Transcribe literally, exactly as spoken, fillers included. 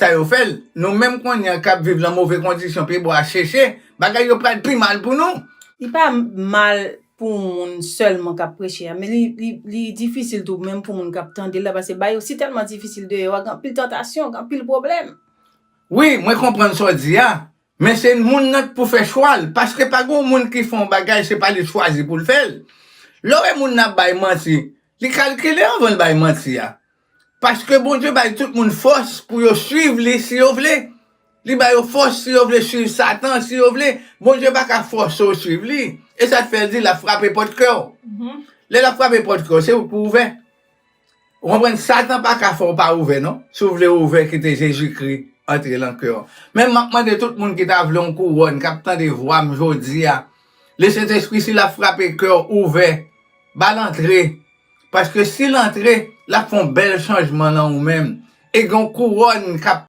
sa yo fè l. Nou menm kounye a k ap viv nan move kondisyon, pyebwa a seche, bagay yo pral pi mal pou nou. Li pa mal pou moun sèlman k ap preche a, men li, li, li difisil tou menm pou moun k ap tande l la, paske bagay yo si tèlman difisil deyò a, gen anpil tantasyon, gen anpil pwoblèm. Wi, mwen konprann sa w di a, men se moun nan k pou fè chwa l, paske pa gen yon moun ki fè yon bagay, se pa li chwazi pou l fè l. Lè w wè moun nan ap bay manti, li kalkile anvan l bay manti a. Paske Bondye bay tout moun fòs pou yo swiv li si yo vle. Li ba yo fòs si yo vle swiv Satan, si yo vle. Bondye pa ka fòse w swiv li. E sa k fè l di l ap frape pòt kè w. Lè l ap frape pòt kè w, se ou k pou ouvè. Ou konprann? Satan pa ka fè w pa ouvè, non. Si w vle ouvè, kite Jezikri antre nan kè w. Men m ap mande tout moun ki ta vle yon kouwòn, k ap tande vwa m jodi a, Lesentespri, si l ap frape kè w, ouvè. Ba l antre. Paske si l antre, l ap fè yon bèl chanjman nan ou menm. E gen yon kouwòn k ap